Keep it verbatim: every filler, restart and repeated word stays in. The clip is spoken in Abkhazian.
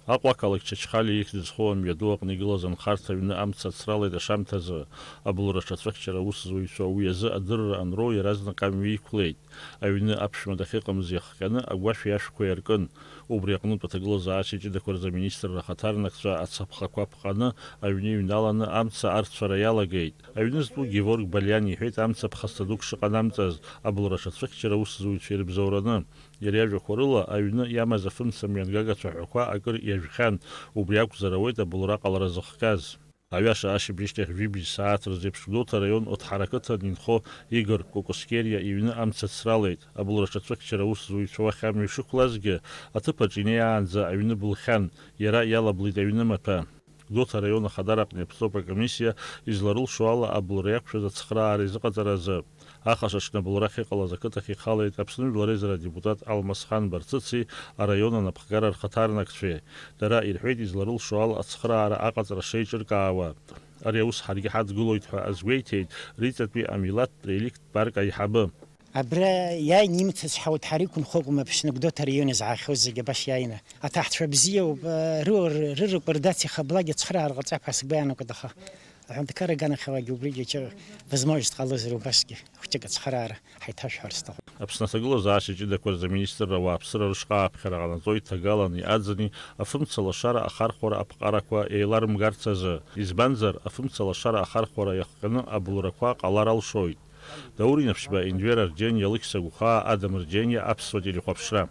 Аҟәа ақалақь Чачхалиа ихьӡ зхоу амҩаду аҟны игылаз анхарҭа аҩны амца ацралеит ашамҭазы. Абылра аҽацәыхьчара аусзуҩцәа уи азы адырра анроу иаразнак амҩа иқәлеит. Аҩны аԥшәма дахьыҟамыз иахҟьаны агәашәи ашәқәеи аркын. Убри аҟнытә аҭагылазаашьа ҷыдақәа рзы аминистрра ахаҭарнакцәа ацаԥхақәа ԥҟаны аҩны иҩналаны амца арцәара иалагеит. Аҩны зтәу Геворг Балиан иҳәеит амца ԥхасҭа дук шыҟанамҵаз, абылра аҽацәыхьчара аусзуҩцәа ирыбзоураны. Иара иажәақәа рыла, аҩны иамаз афымца мҩангагацәа ҳәақәа акыр иажәхьан, убри акәзар ауеит абылра аҟалара зыхҟьаз. Аҩаша ашьыбжьышьҭахь жәибжь сааҭ рзеиԥш Гәдоуҭа араион Оҭҳара ақыҭан инхо Игор Кокоскериа иҩны амца ацралеит. Абылра аҽацәыхьчара аусзуҩцәа уахь амҩа шықәлазгьы, аҭыԥаҿ инеиаанӡа аҩны былхьан, иара иалаблит аҩны маҭәа. Гәдоуҭа араион Ахадара аҟны иаԥҵоуп акомиссиа изларылшо ала абылра иақәшәаз ацхраара изыҟаҵаразы. Ахаша аҽны абылра ахьыҟалаз ақыҭахь ихалеит Аԥсны Жәлар реизара адепутат Алмасхан Барцыци араион анапхгара рхаҭарнакцәеи. Дара ирҳәеит изларылшо ала ацхраара аҟаҵара шеиҿыркаауа. Ари аус ҳаргьы ҳадгылоит ҳәа азгәеиҭеит Риҵатәи амилаҭтә реликттә парк аиҳабы. Абра иааины имцацҳауеит, ҳара иқәынхо акәым, Аԥсны Гәдоуҭа араион изаахьоу зегьы абас иааины. Аҭаҳцәа бзиоуп, ры-, рыракәа рдацихаблагьы ацхыраара ҟарҵап ҳәа сгәы иаанагоит, аха аҳәынҭқарра аганахьалагьы убригьы ача возможность ҟалозар убасгьы хәҷык ацхыраара ҳаиҭашәҳәар сҭахуп. Аԥсны аҭагылазаашьа ҷыдақәа рзы аминистрра ауааԥсыра рышҟа ааԥхьара ҟанаҵоит Ҭагалани Аӡыни афымца лашара ахархәара аԥҟарақәа еиларымгарц азы. Избанзар, афымца лашара ахархәара иахҟьаны абылрақәа ҟалар алшоит. Даур Инаԥшьба, Енвер Арџьениа, Лықьса Гәхаа, Адам Рџьениа, Аԥсуа телехәаԥшра.